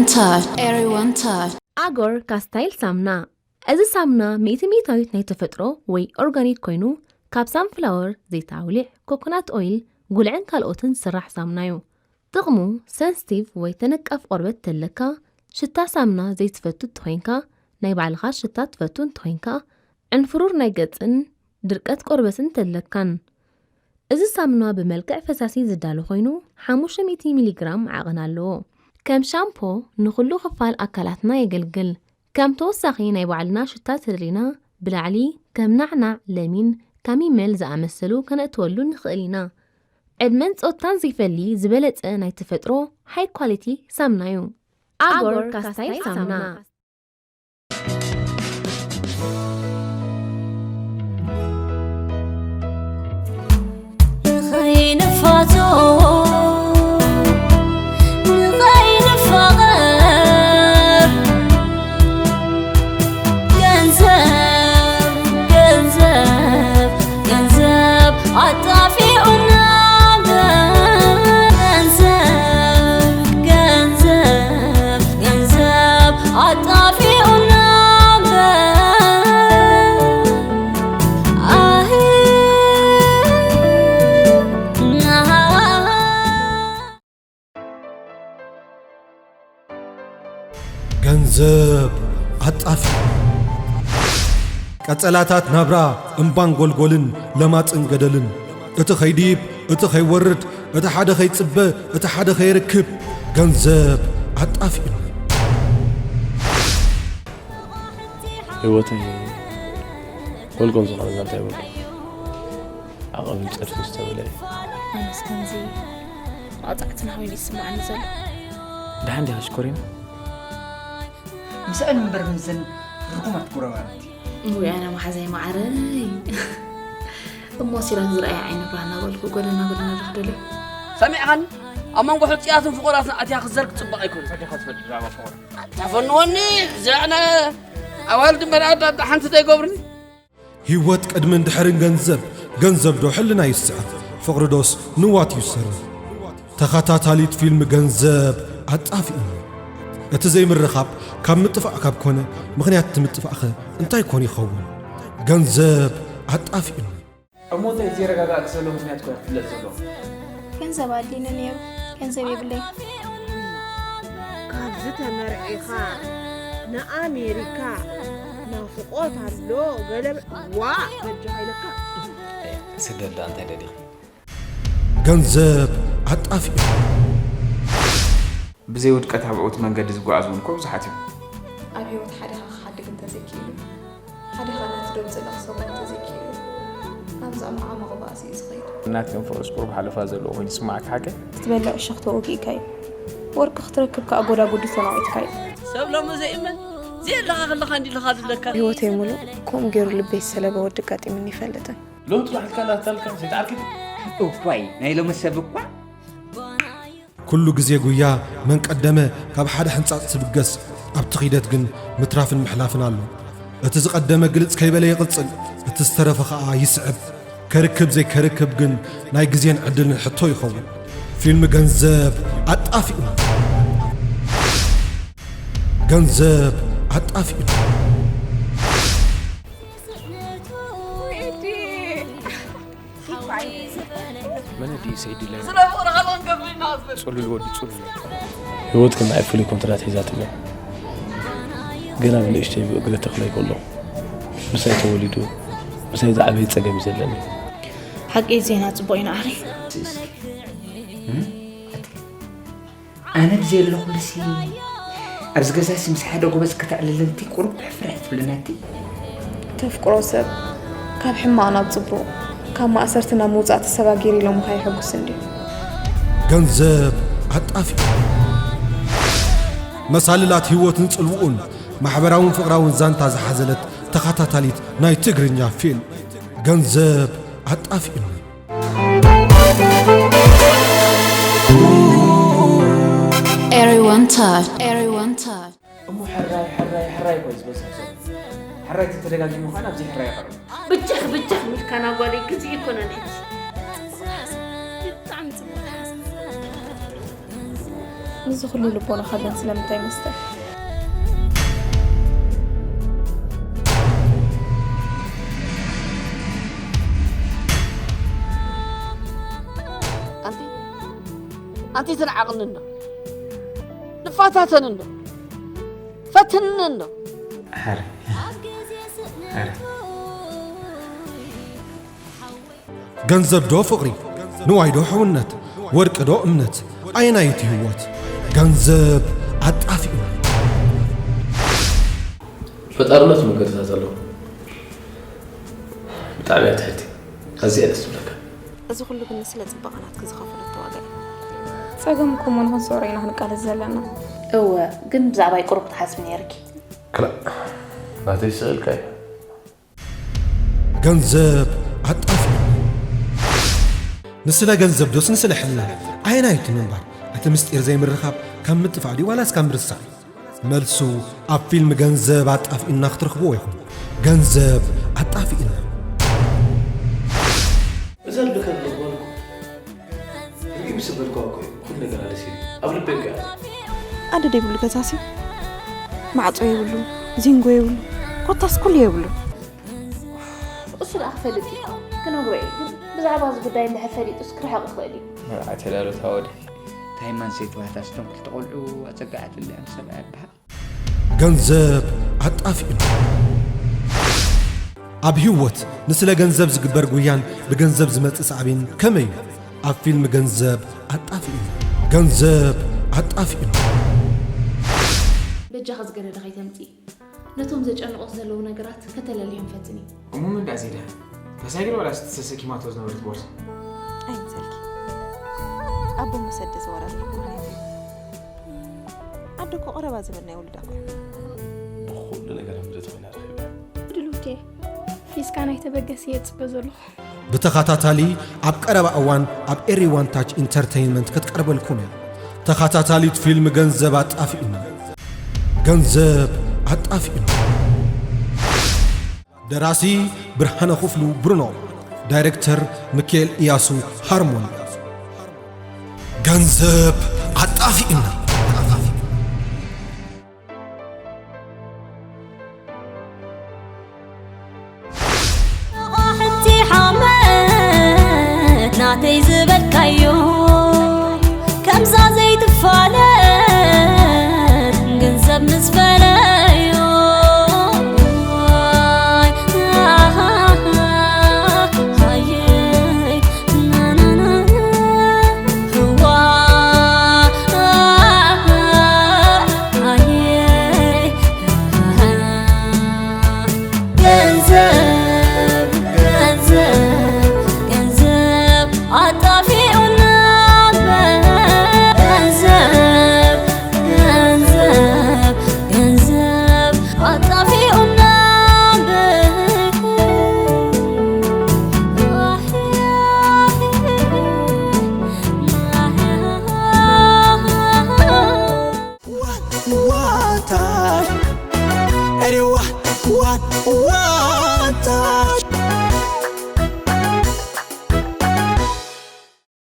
Touch, Area One Touch. ኣጎር ካስታይል ሳምና። እዚ ሳምና ሚእቲ ሚእታዊት ናይ ተፈጥሮ ወይ ኦርጋኒክ ኮይኑ ካብ ሳንፍላወር፣ ዘይት ኣውሊዕ፣ ኮኮናት ኦይል፣ ጉልዕን ካልኦትን ዝስራሕ ሳምና እዩ። ጥቕሙ ሰንስቲቭ ወይ ተነቃፍ ቆርበት ተለካ፣ ሽታ ሳምና ዘይትፈቱ እንተኾይንካ፣ ናይ ባዕልኻ ሽታ ትፈቱ እንተኾይንካ፣ ዕንፍሩር ናይ ገጽን ድርቀት ቆርበትን ተለካን። እዚ ሳምና ብመልክዕ ፈሳሲ ዝዳሎ ኮይኑ ሓሙሽተ ሚእቲ ሚሊግራም ዓቐን ኣለዎ። ከም ሻምፖ ንኹሉ ክፋል ኣካላትና የገልግል። ከም ተወሳኺ ናይ ባዕልና ሽታ ተደሊና ብላዕሊ ከም ናዕናዕ፣ ለሚን፣ ካሚመል ዝኣመሰሉ ከነእትወሉ ንኽእል ኢና። ዕድመን ጾታን ዘይፈሊ ዝበለጸ ናይ ተፈጥሮ ሃይ ኳሊቲ ሳምና እዩ። ኣጎር ካስታይል ሳምና። ንኸይንፋቶ ንኸይንፋቐር ገንዘብ ገንዘብ ገንዘብ ኣጣፊኡና ገንዘብ ገንዘብ ገንዘብ ኣጣፊኡና ኣህ ገንዘብ ኣጣፊ ቀጸላታት ናብራ እምባን ጎልጎልን ለማጽን ገደልን እቲ ኸይድይብ እቲ ኸይወርድ እቲ ሓደ ኸይጽበ እቲ ሓደ ኸይርክብ ገንዘብ ኣጣፊኡኒ። ህይወተይ ጎልጎል ዝኾነላ እንታይ ይበሉ? ዓቐብን ጸድፍን ዝተበልዐ እዩ። ኣነስ ከምዚ መቕጻዕትና ኮይኑ ይስምዓኒ ዘሎ። ደሓን ዲኻ ሽኮሪና? ምስአን እምበር ምዘን ርጉማት ጎረባብቲ። ውይ ኣነ መሓዛይ መዓረይ። እሞ ሲራክ ዝረኣየ ዓይኒ ብርሃን እናበልኩ ጎደና ጎደና ዶ ክደልዮ? ሰሚዕኻኒ? ኣብ መንጎ ሕጹያትን ፍቑራትን ኣትያ ክትዘርግ ጽቡቕ ኣይኮነን። እንታይ ኢኻ ትፈልጥ ብዛዕባ ፍቕሪ? ኣታ ፈንወኒ፣ እዚ ኣነ ኣዋልድ እምበር ኣወዳት ሓንቲ ዘይገብርኒ። ህይወት ቅድምን ድሕርን ገንዘብ፣ ገንዘብ ዶ ሕልና ይስዕር? ፍቕሪ ዶስ ንዋት ይሰርር? ተኸታታሊት ፊልም ገንዘብ ኣጣፊኡኒ። እቲ ዘይምርኻብ ካብ ምጥፋእ ካብ ኮነ፣ ምኽንያት እቲ ምጥፋእኸ እንታይ ኮን ይኸውን? ገንዘብ ኣጣፊኡኒ። እሞ እንታይ ዘይረጋጋእኪ ዘሎ ምኽንያት ኮ ክፍለጥ ዘለዎ? ገንዘብ ኣድልዩኒ ነይሩ፣ ገንዘብ የብለይ። ካብዚ ተመርዒኻ ንኣሜሪካ ናፍቖት ኣሎ ገለ ዋ በጃ ኢለካ። ስደት ደኣ እንታይ ደሊኺ? ገንዘብ ኣጣፊኡ። ብዘይ ውድቀት ኣብ ዕውት መንገዲ ዝጓዓዙ እውን እኮ ብዙሓት እዮም። ኣብ ህይወት ሓዲኻ ክሓድግ እንተዘይክኢሉ፣ ሓዲኻ ነቲ ደው ዝብል ሰብኣይ እንተዘይክኢሉ፣ ናብ ዘዕምዓ መቕባእሲ እዩ ዝኸይድ። ናትክን ፍቕርስ ቁሩብ ሓለፋ ዘለዎ ኮይኑ ይስምዓካ ሓቀይ? ክትበልዕ እሾኽ ተወጊእካ እዩ። ወርቂ ክትረክብ ከኣ ጎዳጉዲ ተናቒትካ እዩ። ሰብ ሎሚ ዘይእመን፣ ዘየለኻ ከለኻ እንዲ ኢልኻ ዝብለካ። ህይወተይ ሙሉእ ከምኡ ገይሩ ልበይ ዝሰለበ ወዲ ኣጋጢሙኒ ኣይፈልጥን። ሎሚ ጽባሕ ኢልካ ላታልካ ዘይትዓርኪ። እዋይ ናይ ሎሚ ሰብ እኳ። ኩሉ ግዜ ጉያ መን ቀደመ ካብ ሓደ ሕንጻጽ ትብገስ ኣብቲ ኺደት ግን ምትራፍን ምሕላፍን ኣሎ። እቲ ዝቐደመ ግልጽ ከይበለ ይቕጽል፣ እቲ ዝተረፈ ኸኣ ይስዕብ። ከርክብ ዘይከርክብ ግን ናይ ግዜን ዕድልን ሕቶ ይኸውን። ፊልም ገንዘብ ኣጣፊኡና። ገንዘብ ኣጣፊኡና። መን ድዩ ሰይድ ድላይ? ስለ ፍቕርኻ ክንገብር ኢና ዝብል። ጽሉል ወዲ ጽሉል። ህይወት ከም ናይ ፍሉይ ኮንትራት ሒዛትለይ። ገና ብንእሽተይ ብእግሪ ተኽለይ ከሎ ምሳይ ተወሊዱ ምሳይ ዝዓበየ ጸገም እዩ ዘለኒ። ሓቂ ዜና ጽቡቕ እዩ ንዓኺ። ኣነ ብዘይ ኣለኹ ልሲ ኣብዚ ገዛሲ ምስ ሓደ ጎበዝ ከተዕልልንቲ ቁሩብ ሕፍርሕ ትብልናቲ። ተፍቅሮ ሰብ ካብ ሕማቕ ናብ ጽቡቕ ካብ ማእሰርቲ ናብ ምውጻእ ተሰጋጊር ኢሎምኻ የሐጉስ እንድዩ። ገንዘብ ኣጣፊ መሳልላት ህይወትን ጽልውኡን ማሕበራውን ፍቕራውን ዛንታ ዝሓዘለት ተኸታታሊት ናይ ትግርኛ ፊልም ገንዘብ ኣጣፊኡኒ። Area One Touch. Area One Touch. እሞ ሕራይ ሕራይ ሕራይ እኮ እዩ ዝበዝሕ ዘሎ። ሕራይ ተተደጋጊሙ ከዓ ናብዚ ሕራይ ይቐርብ። ብጀኽ ብጀኽ ምልካና ጓለይ ግዜ ኣይኮነን ሕጂ። ብጣዕሚ ጽቡቕ ሓሳብ። እዚ ኩሉ ልቦናኻ ግን ስለምንታይ መስተ? ኣንቲ ኣንቲ ትንዓቕኒ እንዶ ንፋታተን እንዶ ፈትንኒ እንዶ ሕረ ሕረ ገንዘብ ዶ ፍቕሪ? ንዋይ ዶ ሕውነት? ወርቂ ዶ እምነት? ኣየናይ እቲ ህይወት? ገንዘብ ኣጣፊኡ። ፈጣርነት መገድታት ኣለዎ። ብጣዕሚ እያ ትሕቲ። ኣዝያ ደስ ትብለካ። እዚ ኩሉ ግን ንስለ ጽባቐ ናትኪ ዝኸፈለቶ ዋጋ እዩ። ጸገም እኮ እሞ ንኽንስዕሮ ኢና ክንቃለስ ዘለና። እወ ግን ብዛዕባይ ቁሩብ ክትሓስቢ ነይርኪ። ክላእ ናተይ ስእልካ እዩ። ገንዘብ ኣጣፊኡ። ንስለ ገንዘብ ዶስ ንስለ ሕልና? ኣየናይ እቲ ምንባር? እቲ ምስጢር ዘይምርኻብ ካብ ምጥፋእ ድዩ ዋላስ ካብ ምርሳዕ? መልሱ ኣብ ፊልም ገንዘብ ኣጣፊኡና ክትረኽብዎ ኢኹም። ገንዘብ ኣጣፊኡና። እዛ ልብካ ትለኽበልኩ ርግም ስበልኳ እኮ እዩ። ኩሉ ነገር ኣለሲ ኣብ ልበይ እኮ እያ። ኣደ ዘይብሉ ገዛሲ ማዕጾ የብሉ፣ ዚንጎ የብሉ፣ ኮታስ ኩሉ የብሉ። እሱ ደኣ ክፈልጥ እዩ ክነግሮ እዩ ግን ብዛዕባ እዚ ጉዳይ እንድሕር ፈሊጡስ ክርሕቕ ይኽእል እዩ። መርዓ ተዳሎ ታወዲ ታይማን ሰይቲ ባህታ ስቶም ክልተ ቆልዑ ኣጸጋዓትልያን ሰብኣይ ብሓ ገንዘብ ኣጣፊኡና። ኣብ ህይወት ንስለ ገንዘብ ዝግበር ጉያን ብገንዘብ ዝመጽእ ሳዕቤን ከመይ እዩ? ኣብ ፊልም ገንዘብ ኣጣፊኡና። ገንዘብ ኣጣፊኡና። በጃኻ ዝገደደ ከይተምፅኢ ነቶም ዘጨንቑኽ ዘለዉ ነገራት ከተለልዮም ፈትኒ። እሞ ምን ዳዜዳ ተሳጊር ወላ ስትሰሰኪማቶ ዝነበረት ቦርሳ ኣይምሰልኪ ኣቦ መሰደ ዝወረ ኣለኩ ማለት እዩ። ኣደ እኮ ቀረባ ዘመድ ናይ ወልዳ እኮ እያ። ብኩሉ ነገር ምድት ኮይና ረኺበ ድሉቴ ፊስካ ናይ ተበገስ እየ ጽበ ዘለኹ። ብተኸታታሊ ኣብ ቀረባ እዋን ኣብ ኤሪዋን ታች ኢንተርተይንመንት ክትቀርበልኩም እያ። ተኸታታሊት ፊልም ገንዘብ ኣጣፊኡና። ገንዘብ ኣጣፊኡና። ደራሲ ብርሃነ ክፍሉ ብሩኖ። ዳይሬክተር ሚካኤል ኢያሱ ሃርሞኒ። ገንዘብ ኣጣፊኡና። ሓንቲ ሓመድ ናተይ ዝበልካዮ ከምዛ ዘይትፋለት ገንዘብ ምስ ፈለዮ ገንዘብ ገንዘብ ገንዘብ ኣጣፊኡና ገንዘብ ገንዘብ ገንዘብ ኣጣፊኡና ዋታ ኤሪዋ ዋን ዋ